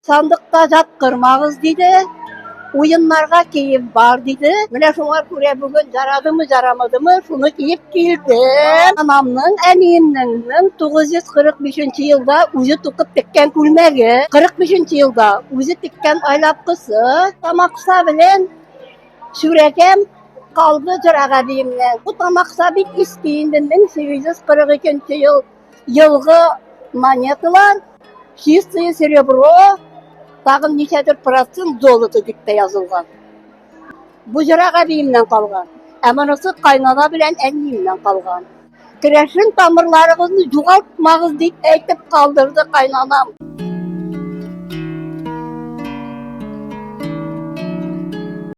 Сандыкта яткырмагыз, диде. Уеннарга киеп бар, диде. Менә шуңа күрә бүген ярадымы, ярамадымы, шуны киеп килдем. Анамның, әниемнең 1945 елда үзе тукып теккән күлмәге, 45 елда үзе теккән айлапкысы, тамакса белән сүрәкәм калды җырак әбиемнән. Бу тамакса бик иске инде, 1842 ел елгы монеталар, чистое серебро, тагын ничәдер процент золото дип тә язылган. Бу җырак әбиемнән калган. Ә монысы кайнана белән әниемнән калган. Керәшен тамырларыгызны югалтмагыз дип әйтеп калдырды кайнанам.